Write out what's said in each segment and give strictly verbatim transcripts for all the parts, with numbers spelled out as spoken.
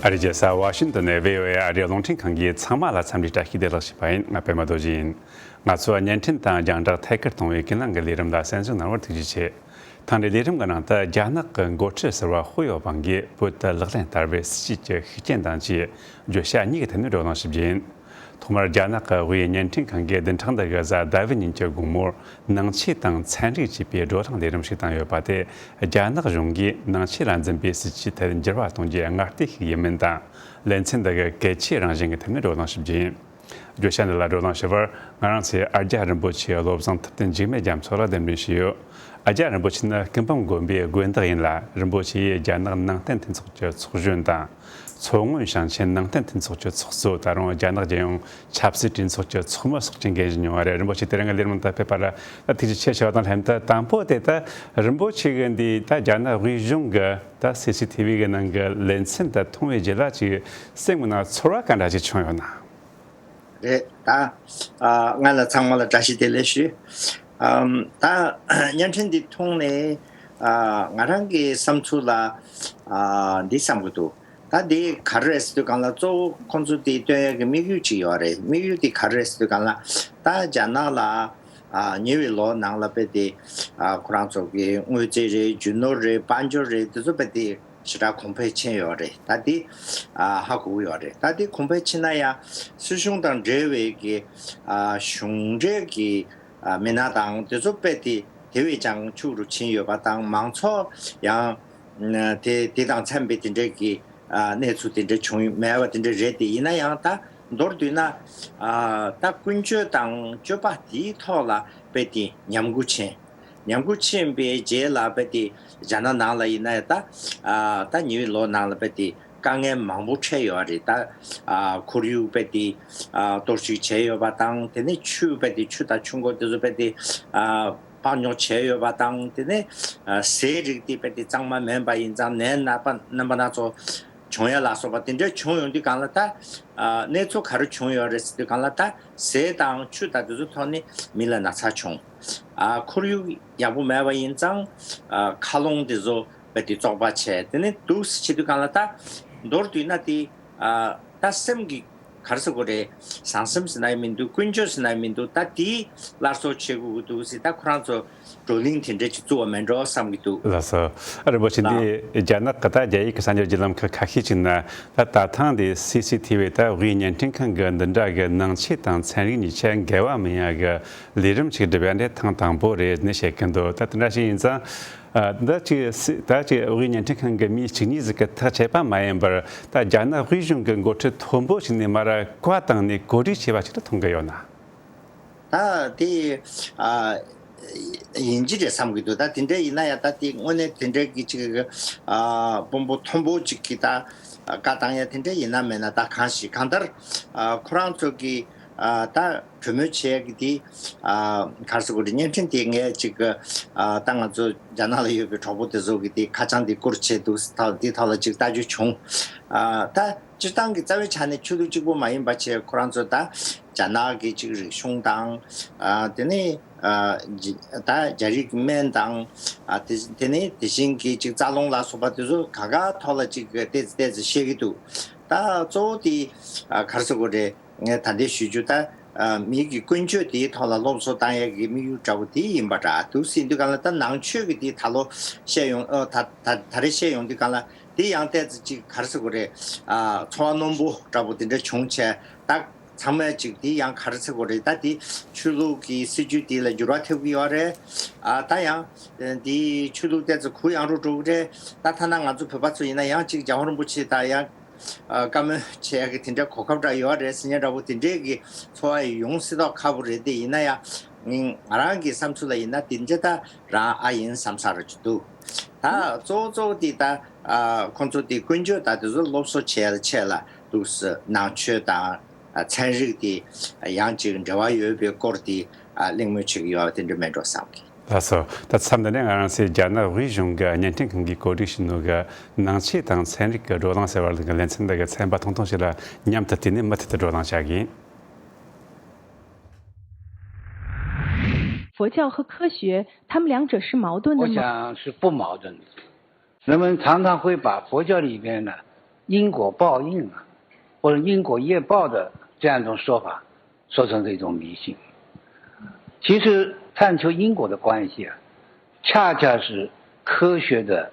ཨ་རིའི་རྒྱལ་ས་ཝ་ཤིང་ཏོན་ནས་བྷི་ཨོ་ཨེ་ཨ་རིའི་རླུང་འཕྲིན་ཁང་གིས་ཚང་མ་ལ་འཚམས་འདྲི་བཀྲ་ཤིས་བདེ་ལེགས་ཞུས་པ་ཡིན། ང་པད་མ་རྡོ་རྗེ་ཡིན། ང་ཚོས་བརྙན་འཕྲིན་དང་རྒྱང་བསྒྲགས་ཐད་ཀར་གཏོང་བའི་ཀུན་གླེང་གི་ལས་རིམ་ལ་གསན་གཟིགས་གནང་བར་ཐུགས་རྗེ་ཆེ། ཐེངས་འདིའི་ལས་རིམ་གྱི་ནང་དུ་རྒྱ་ནག་གི་འགོ་ཁྲིད་ཟུར་པ་ཧུའུ་ཡའོ་པང་གིས་བོད་དུ་ལག་ལེན་བསྟར་བའི་སྲིད་བྱུས་ཀྱི་ཤུགས་རྐྱེན་དང་བཅས་བརྗོད་བྱ་གཉིས་ཀྱི་ཐད་ནས་བགྲོ་གླེང་ཞུ་རྒྱུ་ཡིན། ཐོག་མར་རྒྱ་ནག་གི་དབུས་བརྙན་འཕྲིན་ཁང་གིས་བདུན་ཕྲག་འདི་གི་གཟའ་ཟླ་བའི་ཉིན་གྱི་དགོང་མོར་ནང་ཆོས་དང་ཚན་རིག་ཅེས་པའི་བགྲོ་གླེང་ལས་རིམ་ཞིག་བཏང་ཡོད་པ་དེ། རྒྱ་ནག་གཞུང་གིས་ནང་ཆོས་ལ་འཛིན་པའི་སྲིད་བྱུས་ཐད་འགྱུར་བ་གཏོང་རྒྱུའི་སྔ་ལྟས་ཤིག་ཡིན་མིན་དང་། ལེ་ཚན་འདི་གི་གལ་ཆེའི་རང་བཞིན་གྱི་ཐད་ནས་བགྲོ་གླེང་ཞུ་རྒྱུ་ཡིན། བརྗོད་བྱ་འདི་ལ་བགྲོ་གླེང་ཞུ་བར་ང་རང་ཚོའི་ཨ་ལྕགས་རིན་པོ་ཆེའི་བློ་བཟང་ཐུབ་བསྟན་འཇིགས་མེད་རྒྱ་མཚོ་ལ་གདན་འདྲེན་ཞུས་ཡོད། ཨ་ལྕགས་རིན་པོ་ཆེ་ནི་སྐུ་འབུམ་དགོན་པའི་དགོན་བདག་ཡིན་ལ། རིན་པོ་ཆེ་ཡིས་རྒྱ་ནག་ནང་བསྟན་མཐུན་ཚོགས་ཀྱི་ཚོགས་གཞོན་དང་། མཚོ་སྔོན་ཞིང་ཆེན་ནང་བསྟན་མཐུན་ཚོགས་ཀྱི་ཚོགས་གཙོ། ད་རུང་རྒྱ་ནག་རྒྱལ་ཡོངས་ཆབ་སྲིད་གྲོས་ཚོགས་ཀྱི་ཚོགས་མི་སོགས་ཀྱི་འགན་བཞེས་མྱོང་བ་རེད། རིན་པོ་ཆེ་དེ་རིང་གི་ལས་རིམ་དུ་ཕེབས་པ་ལ་ད་ཐུགས་རྗེ་ཆེ་ཞུ་བ་དང་ལྷན་དུ། དང་པོ་དེ་ད་རིན་པོ་ཆེ་གི་འདི་ད་རྒྱ་ནག་དབུས་གཞུང་གི་ད་སི་སི་ཐི་བི་གི་ནང་གི་ལེ་ཚན་དེ་མཐོང་བའི་རྗེས་ལ་ཅིག་སེམས་ཀྱི་ནང་ཚོར་བ་ག་འདྲ་ཞིག་བྱུང་ཡོད་ན། རེད་ད། ཨ། ང་ལ་ཚང་མ་ལ་བཀྲ་ཤིས་བདེ་ལེགས་ཞུ། ཨམ། ད་བརྙན་འཕྲིན་འདི་མཐོང་ནས། ཨ། ང་རང་གི་བསམ་ཚུལ་ལ། ཨ། འདི་བསམ་གྱི་འདུག་ད་འདི་ག་རེ་རེད་ཟེར་དུས་སྒང་ལ། གཙོ་བོ་ཁོང་ཚོ་འདི་སྟོན་ཡས་ཀྱི་དམིགས་ཡུལ་ཅིག་ཡོད་རེད། དམིགས་ཡུལ་འདི་ག་རེ་རེད་ཟེར་དུས་སྒང་ལ། ད་རྒྱ་ནག་ལ། ཨ། ཉེ་བའི་ལོ་ནང་ལ་དཔེ་དེ། ཨ། ཁོ་རང་ཚོ་གི་དངོས་རྫས་རེད། རྒྱུ་ནོར་རེད། དཔལ་འབྱོར་རེད། འདི་ཚོ་དཔེ་དེ་ཞེ་དྲག་གོང་འཕེལ་ཕྱིན་ཡོད་རེད། ད་དེ། ཨ། ཧ་གོ་གི་ཡོད་རེད། ད་དེ་གོང་འཕེལ་ཕྱིན་ན་ཡང་སྲིད་གཞུང་དང་འབྲེལ་བའི་གི། ཨ། གཞུང་འབྲེལ་གྱི། ཨ། མི་སྣ་དང་དེ་ཚོ་དཔེ་དེ་དེ་བས་ཀྱང་ཕྱུག་རུ་ཕྱིན་ཡོད་པ་དང་། མང་ཚོགས་ཡང་དེ་དེ་དང་འཚམས་པའི་དེ་འདྲའི་གི། ཨ། གནས་ཚུལ་དེ་འདྲ་བྱུང་མེད་པ་དེ་འདྲ་རེད་དེ། ཡིན་ན་ཡང་ད་མདོར་བསྡུས་ན། ཨ། ད་ཀུན་སྤྱོད་དང་སྤྱོད་པ་དེའི་ཐོག་ལ་དཔེ་དེ་ཉམས་རྒུད་ཕྱིན། ཉམས་རྒུད་ཕྱིན་པའི་རྗེས་ལ་དཔེ་དེ་རྒྱ་ནག་ནང་ལ་ཡིན་ན་ཡང་ད། ཨ། ད་ཉེ་བའི་ལོ་ནང་ལ་དཔེ་དེ་དཀའ་ངལ་མང་པོ་འཕྲད་ཡོད་རེད། ད། ཨ། ཁོར་ཡུག་དཔེ་དེ། ཨ། གཏོར་བཤིག་བྱས་ཡོད་པ་དང་། དེ་ནས་ཆུ་དཔེ་དེ། ཆུ་དང་ཆུ་མགོ་དེ་ཚོ་དཔེ་དེ། ཨ། བག་ཉོ་བྱས་ཡོད་པ་དང་། དེ་ནས། ཨ། ཟས་རིགས་དེ་དཔེ་དེ་གཙང་མ་མིན་པ་ཡིན་ཙང་ནད་རྣམ་པ་རྣམ་པ་སྣ་ཚོགས་བྱུང་ཡ་ལ་སོགས་པ་དེ་འདྲ་བྱུང་ཡོང་དུས་སྒང་ལ། ད། ཨ། གནས་ཚུལ་ག་རེ་བྱུང་ཡོད་རེད་ཟེར་དུས་སྒང་ལ། ད་ཟས་དང་ཆུ་དང་དེ་ཚོ་ཐོག་ནས་མི་ལ་ན་ཚ་བྱུང་། ཨ། ཁོར་ཡུག་ཡག་པོ་མེད་པ་ཡིན་ཙང་། ཨ། མཁའ་རླུང་དེ་ཚོ་དཔེ་དེ་བཙོག་པ་བྱས། དེ་ནས་འདུག་སེ་བྱེད་དུས་སྒང་ལ། ད་མདོར་བསྡུས་ན་དེ། ཨ། ད་སེམས་ཀྱི་ག་རེ་ཟེར་དགོས་རེད། བཟང་སེམས་ཟེར་ན་ཡང་མི་འདུག་ཀུན་སྤྱོད་ཟེར་ན་ཡང་མི་འདུག་ད་དེའི་སླར་གསོ་བྱེད་དགོས་ཀྱི་འདུག་ཟེར། ད་ཁོ་རང་ཚོ་བགྲོ་གླེང་དེ་འདྲ་ཅིག་བཙུགས་པ་མིན་འགྲོ་བསམ་གྱི་འདུག་ལགས་སོ། ཨ། རིན་པོ་ཆེ། ལགས། འདི་རྒྱ་ནག་གི་ད་རྒྱ་ཡིག་གི་གསར་འགྱུར་བརྒྱུད་ལམ་ཁག་ཁ་ཤས་ཅིག་ན། ད་ད་ཐེངས་འདི་སི་སི་ཐི་བི་ད་དབུས་བརྙན་འཕྲིན་ཁང་གི་འདི་འདྲ་གི་ནང་ཆོས་དང་ཚན་རིག་གཉིས་ཆ་འགལ་བ་མིན་ཡ་གི་ལས་རིམ་ཞིག་བསྒྲུབས་ཡ་འདི་ཐེངས་དང་པོ་རེད་ནས་བཤད་ཀྱི་འདུག་ད་དེ་འདྲ་ཞིག་ཡིན་ཙང་། ཨ། ད་ཅིག་སི། ད་ཅིག་དབུས་བརྙན་འཕྲིན་ཁང་གི་མི་གཅིག་གཉིས་ཟིག་གིས་ཐག་བཅད་པ་མ་ཡིན་པར། ད་རྒྱ་ནག་དབུས་གཞུང་གི་འགོ་ཁྲིད་མཐོན་པོ་ཞིག་ནས་མར་བཀའ་བཏང་ནས་གོ་སྒྲིག་བྱས་པ་ཞིག་ལ་མཐོང་གི་ཡོད་ན། ད་དེ། ཨ། ཡིན་གྱི་རེད་བསམ་གྱི་འདུག་ད་དེ་འདྲ་ཡིན་ན་ཡང་། ད་དེ་དངོས་གནས་དེ་འདྲའི་གི་ཅིག་ཨ། དཔོན་པོ་མཐོན་པོ་ཅིག་གིས་ད། ཨ། བཀའ་བཏང་ཡ་དེ་འདྲ་ཡིན་ན་མིན་ན། ད་གང་ཞིག་གང་ལྟར། ཨ། ཁོ་རང་ཚོ་གིས། ཨ། ད་གྲོས་མོལ་བྱེད་ཡ་གི་དེ། ཨ། ག་རེ་ཟེར་དགོས་རེད། བརྙན་འཕྲིན་དེ་ངས་ཅིག་ཨ། ད་ང་ཚོ་རྒྱ་ནག་ལ་ཡོད་པའི་གྲོགས་པོ་དེ་ཚོ་གིས་དེ་ཁ་བྱང་དེ་བསྐུར་བྱས་འདུག་ད་དེ་ཐོག་ལ་ཅིག་ལྟ་རྒྱུ་བྱུང་། ཨ། ད་སྤྱིར་བཏང་གི་རྩ་བའི་ཆ་ནས་ཆོས་ལུགས་གཅིག་པོ་མ་ཡིན་པ་བྱས། ཁོ་རང་ཚོ་ད་རྒྱ་ནག་གི་ཅིག་རིག་གཞུང་དང་། ཨ། དེ་ནས། ཨ། ད་རྒྱ་རིགས་སྨན་དང་། ཨ། དེ་དེ་ནས་དེ་བཞིན་གྱི་ཅིག་རྩ་རླུང་ལ་སོགས་པ་དེ་ཚོ་གང་ག་ཐོག་ལ་ཅིག་ཏོག་ཙམ་ཏོག་ཙམ་བཤད་ཀྱི་འདུག་ད་གཙོ་བོ་དེ། ཨ། ག་རེ་ཟེར་དགོས་རེད། ངས་ད་ལྟ་ཞུ་རྒྱུ་ད། ཨ། མི་གི་ཀུན་སྤྱོད་དེའི་ཐོག་ལ་སློབ་གསོ་བཏང་ཡས་ཀྱི་དམིགས་ཡུལ་འདྲ་བོ་དེ་ཡིན་པ་འདྲ་འདུག་ཟེར་དུས་སྒང་ལ། ད་ནང་ཆོས་ཀྱི་དེ་ད་ལོ་བཤད་ཡོང་། ཨ། ད་ད་ད་རེས་བཤད་ཡོང་དུས་སྒང་ལ། དེ་ཡང་ཏོག་ཙམ་ཅིག་ག་རེ་ཟེར་དགོས་རེད། ཨ། ཚོར་བ་རྣོན་པོ་འདྲ་བོ་དེ་འདྲ་བྱུང་བྱས། ད་ཚང་མས་ཅིག་དེ་ཡང་ག་རེ་ཟེར་དགོས་རེད། ད་དེ་ཆོས་ལུགས་ཀྱི་སྲིད་ཇུས་དེ་ལ་འགྱུར་བ་ཐེབས་ཀྱི་ཡོད་རེད། ཨ། ད་ཡང་དེ་ཆོས་ལུགས་ཏོག་ཙམ་གུ་ཡངས་རུ་འགྲོ་གི་རེད། ད་ཐ་ན་ང་ཚོ་བོད་པ་ཚོ་ཡིན་ན་ཡང་ཅིག་རྒྱལ་བ་རིན་པོ་ཆེ་དང་ཡང་། ཨ། བཀའ་མོལ་བྱེད་ཡ་གི་དེ་འདྲའི་གོ་སྐབས་འདྲ་ཡོད་རེད་ཟེར་མཁན་འདྲ་བོ་དེ་འདྲའི་གི་ཚོར་བ་ཡོང་སྲིད་མདོག་ཁ་པོ་རེད་དེ། ཡིན་ན་ཡང་ང་རང་གི་བསམ་ཚུལ་ལ་ཡིན་ན་དེ་འདྲ་ད་རང་ཨ་ཡིན་བསམ་ས་རུ་ཅིག་འདུག་ད་གཙོ་བོ་གཙོ་བོ་དེ་ད། ཨ། ཁོང་ཚོ་དེ་ཀུན་སྤྱོད་ད་དེ་ཚོ་སློབ་གསོ་བྱེད་ཡ་ཆེད་ལ་འདུག་ཟེར། ནང་ཆོས་དང་། ཨ། ཚན་རིག་དེ་ཡང་ཅིག་འབྲེལ་བ་ཡོད་པའི་སྐོར་དེ། ཨ། གླེང་མོལ་བྱེད་ཀྱི་ཡོད་པ་དེ་འདྲ་མེད་འགྲོ་བསམ་གི། ལགས་སོ། ད་མཚམས་འདི་ནས་ང་རང་ཚོའི་རྒྱ་ནག་དབུས་གཞུང་གི་བརྙན་འཕྲིན་ཁང་གིས་གོ་སྒྲིག་བྱས་ནོ་གི་ནང་ཆོས་དང་ཚན་རིག་གི་བགྲོ་གླེང་ཟེར་བ་ལ་གི་ལེ་ཚན་འདི་གི་ཚན་པ་ཐུང་ཐུང་ཞིག་ལ་མཉམ་དུ་བལྟས་ནས་མུ་མཐུད་དུ་བགྲོ་གླེང་བྱ་གི་ཡིན། 佛教和科学，它们两者是矛盾的吗？ 我想是不矛盾的。人们常常会把佛教里边呢，因果报应啊，或者因果业报的这样一种说法，说成是一种迷信。其实探求因果的关系啊，恰恰是科学的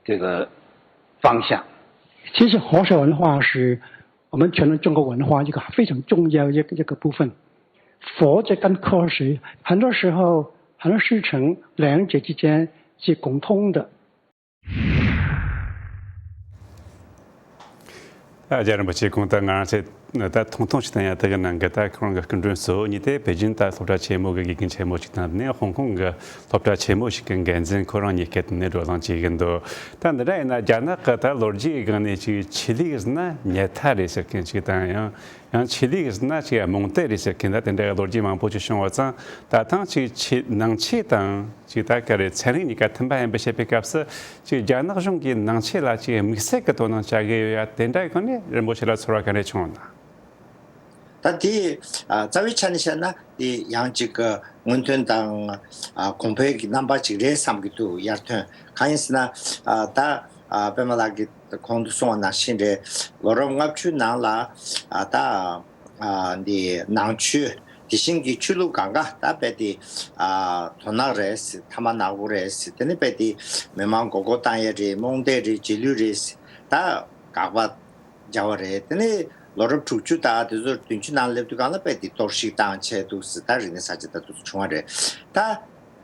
这个方向。其实河水文化是我们传统中国文化一个非常重要的一个一个部分。佛教跟科学很多时候很多事情两者之间是共通的。 ཨ། རྒྱལ་རིན་པོ་ཆེ་ཁོང་ད་ང་རང་ཚོས་ད་ཐུང་ཐུང་ཞིག་བསྟན་ཡ་དེ་གི་ནང་གི་ད་ཁོང་གི་སྐུ་མགྲོན་གཙོ་བོ་གཉིས་དེ་པེ་ཅིན་ད་སློབ་གྲྭ་ཆེན་མོ་གི་དགེ་རྒན་ཆེན་མོ་ཞིག་དང་ནས་ཧོང་ཀོང་གི་སློབ་གྲྭ་ཆེན་མོ་ཞིག་གི་འགན་འཛིན་ཁོ་རང་གཉིས་ཀས་དེ་ནས་བགྲོ་གླེང་བྱེད་ཀྱི་འདུག་ད་འདི་འདྲ་ཡིན་ན་རྒྱ་ནག་གི་ད་ལོ་རྒྱུས་སྒང་ནས་ཅིག་ཆོས་ལུགས་ཟེར་ན་ཉལ་ཐ་རེད་ཟེར་མཁན་ཅིག་དང་ཡང་ཡང་ཆོས་ལུགས་ཟེར་ན་ཅིག་རྨོངས་དད་རེད་ཟེར་མཁན་ད་དེ་འདྲ་ལོ་རྒྱུས་མང་པོ་ཅིག་བྱུང་བ་ཙང་ད་ཐེངས་ཅིག་ཆོས་ནང་ཆོས་དང་། ཅིག་ད་ག་རེ་ཚན་རིག་གཉིས་ཀ་མཐུན་པ་ཡིན་པ་བཤད་པའི་སྐབས་སུ་ཅིག་རྒྱ་ནག་གཞུང་གིས་ནང་ཆོས་ལ་ཅིག་དམིགས་བསལ་གྱི་དོ་སྣང་བྱ་གི་ཡོད་ཡ་དེ་འདྲ་ཡི་སྒང་ནས་རིན་པོ་ཆེ་ལ་ཚོར་བ་ག་འདྲ་བྱུང་ན། ད་དེ་ཨ་རྩ་བའི་ཆ་ནས་བཤད་ན་དེ་ཡང་ཅིག་གི་སྔོན་ཐོན་དང་ཨ་གོང་འཕེལ་གྱི་རྣམ་པ་ཅིག་རེད་བསམ་གྱི་འདུག་ཡར་ཐོན་གང་ཡིན་ཟེར་ན་ཨ་ད་ཨ་པད་མ་ལགས་ཀྱིས་གོང་དུ་གསུངས་པ་ནང་བཞིན་རེད། ལོ་རབས་ལྔ་བཅུ་ནང་ལ་ཨ་ད། ཨ་འདི་ནང་ཆོས་དེ་བཞིན་གྱི་ཆོས་ལུགས་གང་ག་ད་རྦད་དེ་ཨ་དོ་སྣང་རེད་ཟེར། ཐ་མག་ནག་པོ་རེད་ཟེར། དེ་ནས་རྦད་དེ་མི་མང་མགོ་སྐོར་བཏང་ཡས་རེད། རྨོངས་དད་རེད། རྗེས་ལུས་རེད་ཟེར། ད་དགག་པ་བྱ་བ་རེད། དེ་ནས་ལོ་རབས་དྲུག་ཅུ་དང་དེ་ཚོ་བདུན་ཅུ་ནང་སླེབས་དུས་སྒང་ལ་རྦད་དེ་གཏོར་བཤིག་བཏང་བྱས་འདུག་ཟེར། ད་རིག་གནས་གསར་བརྗེ་ད་དུ་བྱུང་བ་རེད། ད་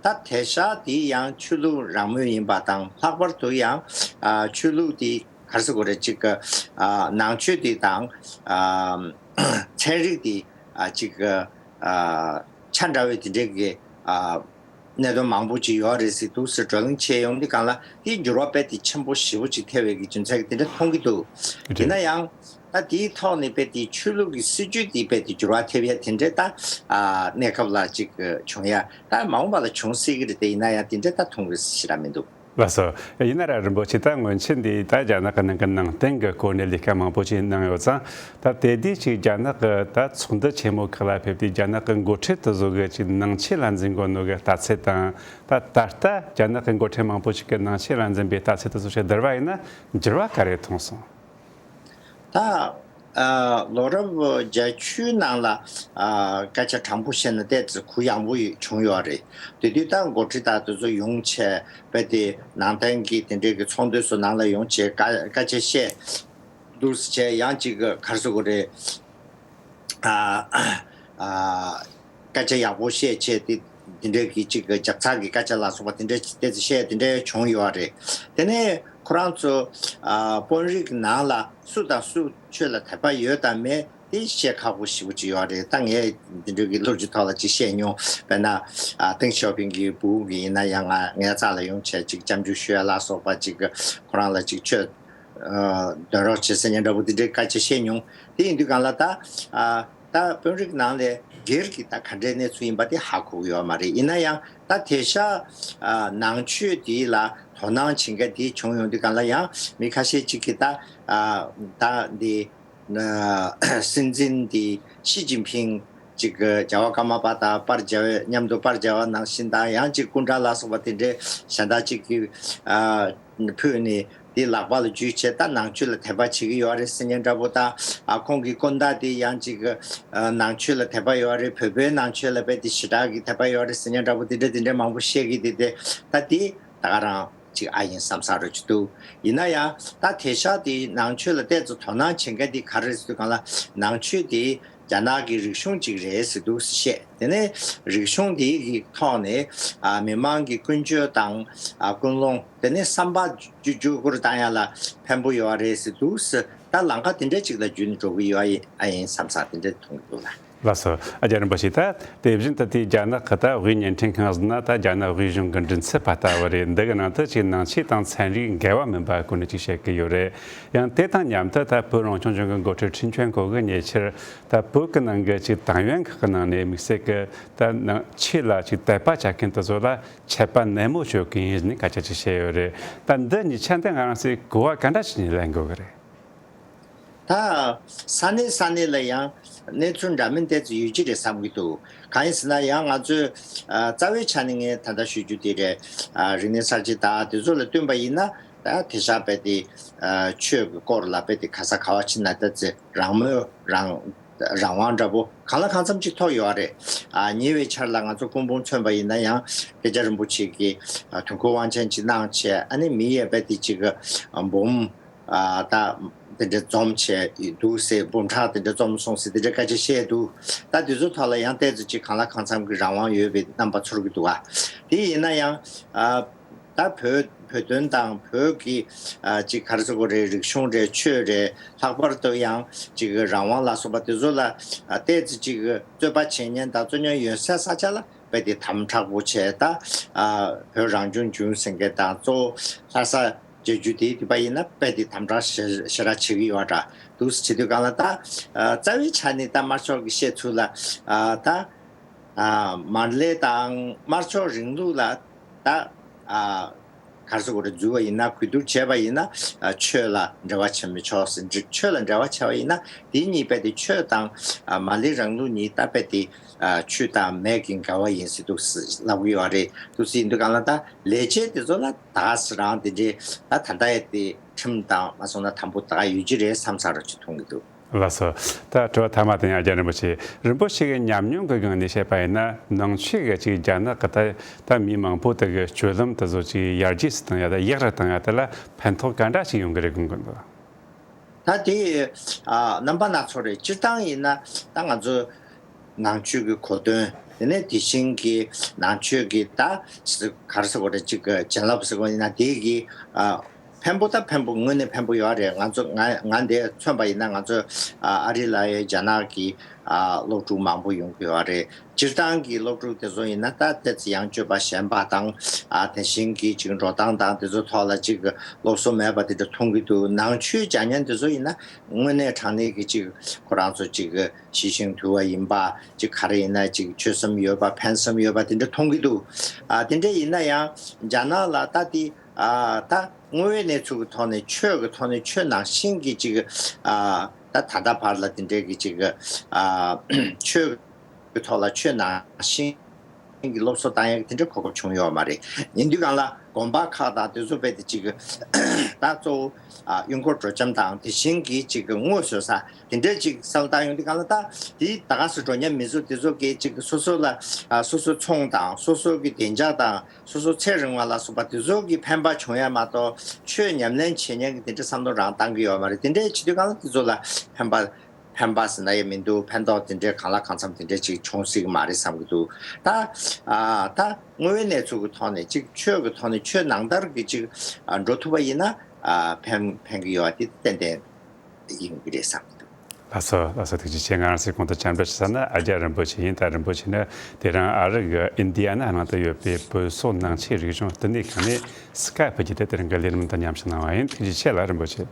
ད་དེང་སང་དེ་ཡང་ཆོས་ལུགས་རང་མོས་ཡིན་པ་དང་། ལྷག་པར་དུ་ཡང་ཨ་ཆོས་ལུགས་དེ་ག་རེ་ཟེར་དགོས་རེད། ཅིག་གི་ཨ་ནང་ཆོས་དེ་དང་ཨ་ཚན་རིག་དེ་ཨ་ཅིག་གི་ཨ་ཆ་འདྲ་བའི་དེ་འདྲའི་གི་ཨ་གནད་དོན་མང་པོ་ཅིག་ཡོད་རེད་ཟེར་འདུག་ཟེར་བགྲོ་གླེང་བྱས་ཡོང་དུས་སྒང་ལ་དེའི་འགྱུར་བ་རྦད་དེ་ཆེན་པོ་ཞེ་པོ་ཅིག་ཐེབས་པའི་གི་རྒྱུ་མཚན་གྱིས་དེ་འདྲ་མཐོང་གི་འདུག་རེད། ཡིན་ན་ཡང་ད་དེའི་ཐོག་ནས་རྦད་དེ་ཆོས་ལུགས་ཀྱི་སྲིད་བྱུས་དེ་རྦད་དེ་འགྱུར་བ་ཐེབས་ཡ་དེ་འདྲའི་ད་ཨ་གནས་སྐབས་ལ་ཅིག་བྱུང་ཡ་ད་མ་འོངས་པ་ལ་བྱུང་སྲིད་ཀྱི་རེད། དེ་ཡིན་ན་ཡང་དེ་འདྲའི་ད་མཐོང་གི་ཞེ་དྲག་མི་འདུག་ལགས་སོ། ཡིན་ན་ར་རིན་པོ་ཆེ་ད་སྔོན་ཆད་འདི་ད་རྒྱ་ནག་གི་ནང་གི་ནང་བསྟན་གྱི་སྐོར་ནས་ལས་ཀ་མང་པོ་ཅིག་གནང་ཡོད་ཙང་། ད་དེ་དུས་ཅིག་རྒྱ་ནག་གི་ད་ཚོགས་འདུ་ཆེན་མོ་ཁག་ལ་ཕེབས་དུས་རྒྱ་ནག་གི་འགོ་ཁྲིད་དེ་ཚོ་གིས་ཅིག་ནང་ཆོས་ལ་འཛིན་དགོས་ནོ་གི་ལྟ་ཚུལ་དང་། ད་ད་ལྟ་རྒྱ་ནག་གི་འགོ་ཁྲིད་མང་པོ་ཅིག་གིས་ནང་ཆོས་ལ་འཛིན་པའི་ལྟ་ཚུལ་དེ་ཚོ་ཞིག་བསྡུར་བ་ཡིན་ན་འགྱུར་བ་ག་རེ་མཐོང་སོང་། ད་ཨ་ལོ་རབས་བརྒྱད་ཅུའི་ནང་ལ་ཨ་སྐད་ཆ་དྲང་པོ་བཤད་ན་ཏོག་ཙམ་གུ་ཡངས་པོ་ཡོད་བྱུང་ཡོད་རེད། དེ་དུས་ད་འགོ་ཁྲིད་དང་དེ་ཚོ་ཡོང་བྱས་རྦད་དེ་ནང་བསྟན་གྱི་དེ་འདྲའི་གི་ཚོགས་འདུ་ཚོ་ནང་ལ་ཡོང་བྱས་སྐད་སྐད་ཆ་བཤད་འདུག་སེ་བྱས་ཡང་ཅིག་ག་རེ་ཟེར་དགོས་རེད། ཨ་ཨ་སྐད་ཆ་ཡག་པོ་བཤད་བྱས་དེ་དེ་འདྲའི་གི་ཅིག་གི་ལྗགས་ཚགས་ཀྱི་སྐད་ཆ་ལ་སོགས་པ་དེ་འདྲ་ཏོག་ཙམ་བཤད་དེ་འདྲ་བྱུང་ཡོད་རེད། དེ་ནས་ཁོ་རང་ཚོ་ཨ་དཔོན་རིགས་ནང་ལ་སུ་དང་སུ་ཆོས་ལ་དད་པ་ཡོད་དང་མེད་དེ་བཤད་ཁག་པོ་ཞེ་པོ་ཅིག་ཡོད་རེད། ད་ངས་འདི་འདྲའི་གི་ལོ་རྒྱུས་ཐོག་ལ་ཅིག་བཤད་མྱོང་། དཔེར་ན་ཨ་ཏེང་ཞའོ་ཕིང་གི་བུ་གུ་ཡིན་ན་ཡང་ང་ངའི་རྩ་ལ་ཡོང་བྱས་ཅིག་སྐྱབས་འཇུག་ཞུ་ཡ་ལ་སོགས་པ་ཅིག་གི་ཁོ་རང་ལ་ཅིག་ཆོས་ཨ་འདོན་རོགས་བྱེད་ཟེར་མཁན་འདྲ་པོ་དེ་འདྲའི་སྐད་ཆ་བཤད་མྱོང་། དེ་ཡིན་དུས་སྒང་ལ་ད་ཨ་ད་དཔོན་རིགས་ནང་ལས་སྒེར་གྱི་ད་ག་འདྲའི་གནས་ཚུལ་ཡིན་པ་དེ་ཧ་གོ་གི་ཡོད་མ་རེད། ཡིན་ན་ཡང་ད་དེང་སང་ཨ་ནང་ཆོས་དེ་ལ་དོ་སྣང་བྱེད་མཁན་དེ་བྱུང་ཡོང་དུས་སྒང་ལ་ཡང་མི་ཁ་ཤས་ཅིག་གིས་ད་ཨ་ད་འདི་ཨ་སྲིད་འཛིན་འདི་ཞི་ཅིན་ཕིང་ཅིག་གི་རྒྱལ་བ་ཀརྨ་པ་དང་པར་མཇལ་བའི་མཉམ་དུ་པར་མཇལ་བ་ནང་བཞིན་དང་། ཡང་ཅིག་སྐུ་འདྲ་ལ་སོགས་པ་དེ་འདྲའི་གཞན་དག་ཅིག་གིས་ཨ་ཕུལ་ནས་དེ་ལག་པ་ལ་འཇུས་བྱས་ད་ནང་ཆོས་ལ་དད་པ་བྱེད་ཀྱི་ཡོད་རེད་ཟེར་མཁན་འདྲ་པོ་དང་། ཨ་ཁོང་གི་སྐུ་ཟླ་དེ་ཡང་ཅིག་ཨ་ནང་ཆོས་ལ་དད་པ་ཡོད་རེད། བོད་པའི་ནང་ཆོས་ལ་རྦད་དེ་ཞེ་དྲག་གི་དད་པ་ཡོད་རེད་ཟེར་མཁན་འདྲ་པོ་དེ་འདྲ་དེ་འདྲ་མང་པོ་བཤད་ཀྱི་དེ་དེ་ད་དེ་ད་ག་རང་ཅིག་ཨ་ཡིན་བསམ་ས་རོ་ཅིག་འདུག་ཡིན་ན་ཡང་ད་དེང་སང་དེ་ནང་ཆོས་ལ་ཏོག་ཙམ་དོ་སྣང་བྱེད་མཁན་དེ་ག་རེ་རེད་ཟེར་དུས་སྒང་ལ་ནང་ཆོས་དེ་རྒྱ་ནག་གི་རིག་གཞུང་ཅིག་རེད་ཟེར་འདུག་ཟེར་བཤད། དེ་ནས་རིག་གཞུང་དེ་གི་ཐོག་ནས་ཨ་མི་མང་གི་ཀུན་སྤྱོད་དང་ཨ་ཀུན་སློང་དེ་ནས་བསམ་པ་བརྒྱུད་བརྒྱུད་སྐུར་བཏང་ཡ་ལ་ཕན་པོ་ཡོད་རེད་ཟེར་འདུག་ཟེར། ད་ལམ་ཁ་དེ་འདྲ་ཅིག་ལ་བརྒྱུད་ནས་འགྲོ་གི་ཡོད་ཨ་ཡིན་བསམ་ས་དེ་འདྲ་མཐོང་གི་འདུག་ལ། ལགས་སོ། ཨ་རྒྱལ་རིན་པོ་ཆེ། ད་དེ་བཞིན་དུ་དེའི་རྒྱ་ནག་གི་ད་དབུས་བརྙན་འཕྲིན་ཁང་ཟེར་ན་ད་རྒྱ་ནག་དབུས་གཞུང་གི་མགྲིན་ཚབ་པ་ལྟ་བུ་རེད། འདི་གི་ནང་དུ་ཅིག་ནང་ཆོས་དང་ཚན་རིག་འགལ་བ་མིན་པ་སྐོར་ནས་ཅིག་བཤད་ཀྱི་ཡོད་རེད། ཡང་དེ་དང་མཉམ་དུ་ད་བོད་རང་སྐྱོང་ལྗོངས་ཀྱི་འགོ་ཁྲིད་ཁྲིན་ཆོན་གོ་གིས་ཉེ་ཆར་ད་བོད་ཀྱི་ནང་གི་ཅིག་ཏང་ཡོན་ཁག་གི་ནང་ནས་དམིགས་བསལ་གྱི་ད་ནང་ཆོས་ལ་ཅིག་དད་པ་བྱ་མཁན་དེ་ཚོ་ལ་ཆད་པ་ནན་མོ་གཅོད་ཀྱི་ཡིན་ཟེར་ནས་སྐད་ཆ་ཅིག་བཤད་ཡོད་རེད། ད་འདི་གཉིས་ཆ་འདི་ང་རང་ཚོས་གོ་བ་ག་འདྲ་ཞིག་ནས་ལེན་དགོས་ཀྱི་རེད། ད་ས་གནས་ས་གནས་ལ་ཡང་གནས་ཚུལ་འདྲ་མིན་ཏོག་ཙམ་ཡོད་ཀྱི་རེད་བསམ་གྱི་འདུག་གང་ཡིན་ཟེར་ན་ཡང་ང་ཚོས་ཨ་རྩ་བའི་ཆ་ནས་ངས་ད་ལྟ་ཞུ་རྒྱུ་དེ་རེད། ཨ་རིག་གནས་གསར་བརྗེ་དང་དེ་ཚོ་ལ་བསྟུན་པ་ཡིན་ན་ ད་དེང་སང་རྦད་དེ་ཨ་ཆོས་ཀྱི་སྐོར་ལ་རྦད་དེ་ག་ས་ག་བ་ཕྱིན་ན་ད་ཙི་རང་མོས་རང་རང་དབང་འདྲ་པོ་གང་ལ་གང་འཚམ་ཅིག་ཐོབ་ཡོད་རེད། ཨ་ཉེ་བའི་ཆར་ལ་ང་ཚོ་སྐུ་འབུམ་མཚོན་པ་ཡིན་ན་ཡང་སྐྱབས་རྗེ་རིན་པོ་ཆེ་གིས་ཨ་དུས་འཁོར་དབང་ཆེན་ཅིག་གནང་བྱས། ཨ་ནི་མི་ཡས་རྦད་དེ་ཅིག་ཨ་འབུམ་ཨ་ད་དེ་འདྲ་འཛོམས་བྱས་འདུག་ཟེར། འབུམ་ཕྲག་དེ་འདྲ་འཛོམས་སོང་ཟེར་དེ་འདྲ་སྐད་ཆ་བཤད་འདུག་ད་དེ་ཚོ་ཐོག་ལ་ཡང་ཏོག་ཙམ་ཅིག་གང་ལ་གང་འཚམ་གྱི་རང་དབང་ཡོད་པའི་རྣམ་པ་ཚོར་གྱི་འདུག་ཨ་དེ་ཡིན་ན་ཡང་ཨ། ད་བོད་བོད་དོན་དང་བོད་ཀྱི་ཨ་ཅིག་ག་རེ་ཟེར་དགོས་རེད། རིག་གཞུང་རེད། ཆོས་རེད། ལྷག་པར་དུ་ཡང་ཅིག་རང་དབང་ལ་སོགས་པ་དེ་ཚོ་ལ་ཨ་ཏོག་ཙམ་ཅིག་རྩོད་པ་བྱེད་མཁན་དང་རྩོད་མཁན་ཡོད་སའི་ས་ཆ་ལ་རྦད་དེ་དམ་དྲག་པོ་བྱས། ད་ཨ་བོད་རང་སྐྱོང་ལྗོངས་ཟེར་མཁན་དང་གཙོ་བོ་ལྷ་ས་བཅའ་བརྒྱུད་དེ་དེ་པ་ཡིན་ན་རྦད་དེ་དམ་དྲག་ཞེ་ཞེ་དྲག་བྱེད་ཀྱི་ཡོད་འདྲ་འདུག་ཟེར། བྱེད་དུས་གང་ལ་ད་ཨ་རྩ་བའི་ཆ་ནས་ད་དམར་ཕྱོགས་ཀྱི་བཤད་ཚུལ་ལ་ཨ་ད། ཨ་མར་ལེ་དང་དམར་ཕྱོགས་རིང་ལུགས་ལ་ད་ཨ་ག་རེ་ཟེར་དགོས་རེད། འཛུལ་བ་ཡིན་ན། གུས་བཏུད་བྱས་པ་ཡིན་ན་ཨ་ཆོས་ལ་འབྲེལ་བ་བྱེད་མི་ཆོག་ཟེར། ཆོས་ལ་འབྲེལ་བ་བྱས་པ་ཡིན་ན་དེ་གཉིས་རྦད་དེ་ཆོས་དང་ཨ་མར་ལེ་རིང་ལུགས་གཉིས་ད་རྦད་དེ་ཨ་ཆོས་དང་མེད་ཀྱི་འགལ་བ་ཡིན་ཟེར་འདུག་ཟེར་ལབ་ཀྱི་ཡོད་རེད། འདུག་ཟེར་ཡིན་དུས་གང་ལ་ད་ལས་བྱེད་དེ་ཚོ་ལ་ད་ག་ཟེ་རང་དེ་འདྲའི་ད་ད་ལྟ་ཡ་དེ་ཁྲིམས་དང་མ་སོང་ན་དམ་པོ་ད་ག་ཡོད་ཀྱི་རེད་བསམ་ས་རོ་ཅིག་མཐོང་གི་འདུག་ལགས་སོ། ད་དྲི་བ་མཐའ་མ་དེ་ཡང་རྒྱ་རིན་པོ་ཆེ། རིན་པོ་ཆེ་གི་ཉམས་མྱོང་གི་སྒང་ནས་བཤད་པ་ཡིན་ན། ནང་ཆོས་ཀྱི་ཅིག་རྒྱ་ནག་གི་ད་ད་མི་མང་པོ་དེ་གི་སྤྱོད་ལམ་དེ་ཚོ་ཅིག་ཡར་རྒྱས་སུ་བཏང་ཡ་དང་ཡག་རུ་བཏང་ཡ་དེ་ལ་ཕན་ཐོགས་ག་འདྲ་ཞིག་ཡོང་གི་རེད་དགོངས་ཀྱི་འདུག་ད་དེ་ཨ་རྣམ་པ་སྣ་ཚོགས་རེད། སྤྱིར་བཏང་ཡིན་ན་ད་ང་ཚོ་ནང་ཆོས་ཀྱི་གོ་དོན། དེ་ནས་དེ་བཞིན་གྱི་ནང་ཆོས་ཀྱི་ད་ག་རེ་ཟེར་དགོས་རེད། ཅིག་གི་བྱིན་རླབས་ཟེར་དགོས་ཡིན་ན་དེ་གི་ཨ། ཕན་པོ་དང་ཕན་པོ་དངོས་གནས་ཕན་པོ་ཡོད་རེད། ང་ཚོ་ང་ང་འདིར་མཚོན་པ་ཡིན་ན་ང་ཚོ་ཨ་ཨ་རི་ལ་ཡོད་རྒྱ་ནག་གི་ཨ་སློབ་ཕྲུག་མང་པོ་ཡོང་གི་ཡོད་རེད། སྤྱིར་བཏང་གི་སློབ་ཕྲུག་དེ་ཚོ་ཡིན་ན་ད་ཏོག་ཙམ་ཡང་སྤྱོད་པ་ཞན་པ་དང་ཨ་དེ་བཞིན་གྱི་ཅིག་འགྲོ་སྟངས་དང་དེ་ཚོ་ཐོག་ལ་ཅིག་སློབ་གསོ་མེད་པ་དེ་འདྲ་མཐོང་གི་འདུག་ནང་ཆོས་སྦྱང་མཁན་དེ་ཚོ་ཡིན་ན་དངོས་གནས་དྲང་གནས་ཀྱི་ཅིག་ཁོ་རང་ཚོ་ཅིག་ཤེས་བཞིན་དུལ་བ་ཡིན་པ། ཅིག་ག་རེ་ཡིན་ན་ཅིག་ཆོད་སེམས་ཡོད་པ། ཕན་སེམས་ཡོད་པ་དེ་འདྲ་མཐོང་གི་འདུག་ཨ་དེ་འདྲ་ཡིན་ན་ཡང་རྒྱ་ནག་ལ་ད་དེ། ཨ་ད་དངོས་ཡོད་གནས་ཚུལ་གྱི་ཐོག་ནས་ཆོས་ཀྱི་ཐོག་ནས་ཆོས་ནང་བཞིན་གྱི་ཅིག་ཨ་ད་ད་ལྟ་བར་ལ་དེ་འདྲའི་གི་ཅིག་ཨ་ཆོས་ཀྱི་ཐོག་ལ་ཆོས་ནང་བཞིན་གྱི་སློབ་གསོ་བཏང་ཡག་དེ་འདྲ་གོ་སྐབས་བྱུང་ཡོད་མ་རེད། ཡིན་དུས་གང་ལ་དགོན་པ་ཁག་དང་དེ་ཚོ་རྦད་དེ་ཅིག་ད་གཙོ་བོ་ཨ་གཡོན་སྐོར་སྤྲོ་འཆམ་དང་དེ་བཞིན་གྱི་ཅིག་དངོས་བཟོ་ས་དེ་འདྲའི་ཅིག་བསམ་བློ་བཏང་ཡོང་དུས་གང་ལ་ད་དེ་ད་ག་སེ་འགྲོ་མཁན་མི་ཚོ་དེ་ཚོ་གིས་ཅིག་སོ་སོ་ལ་ཨ་སོ་སོ་ཚོང་དང་སོ་སོ་གི་བདེ་འཇགས་དང་། སོ་སོ་ཚེ་རིང་བ་ལ་སོགས་པ་དེ་ཚོ་གི་ཕན་པ་བྱུང་ཡ་མ་གཏོགས་ཆོས་ཉམས་ལེན་བྱེད་མཁན་གྱི་དེ་འདྲ་བསམ་བློ་རང་བཏང་གི་ཡོད་མ་རེད། དེ་འདྲའི་བྱེད་དུས་གང་ལ་དེ་ཚོ་ལ་ཕན་པ་ཕན་པ་ཟེར་ན་ཡང་མི་འདུག་ཕན་ཐོགས་དེ་འདྲའི་གང་ལ་གང་འཚམ་དེ་འདྲའི་ཅིག་བྱུང་སྲིད་ཀྱི་མ་རེད་བསམ་གྱི་འདུག་ད་ཨ་ད་དངོས་ཡོད་གནས་ཚུལ་གྱི་ཐོག་ནས་ཅིག་ཆོས་ཀྱི་ཐོག་ནས་ཆོས་ནང་ལྟར་གྱི་ཅིག་ཨ་འགྲོ་ཐུབ་པ་ཡིན་ན་ཨ་ཕན་ཕན་གྱི་ཡོད་པ་དེ་ཏན་ཏན་ཡིན་གྱི་རེད་བསམ་གྱི་འདུག་ལགས་སོ། ལགས་སོ། ཐུགས་རྗེ་ཆེ། ང་རང་ཚོས་གོང་དུ་བཅར་འདྲི་ཞུ་ས་ནི་ཨ་ཅག་རིན་པོ་ཆེ་ཡིན། ད་རིན་པོ་ཆེ་ནི་དེ་རིང་ཨ་རི་གི་ཨིན་ཌི་ཡ་ན་ནང་དུ་ཡོད་པའི་བོད་སོག་ནང་ཆོས་རིག་གཞུང་བསྟི་གནས་ཁང་ནས་སི་ཀའེ་པི་བརྒྱུད་དེ་དེ་རིང་གི་ལས་རིམ་དུ་མཉམ་ཞུགས་གནང་བ་ཡིན། ཐུགས་རྗེ་ཆེ་ལགས་རིན་པོ་ཆེ།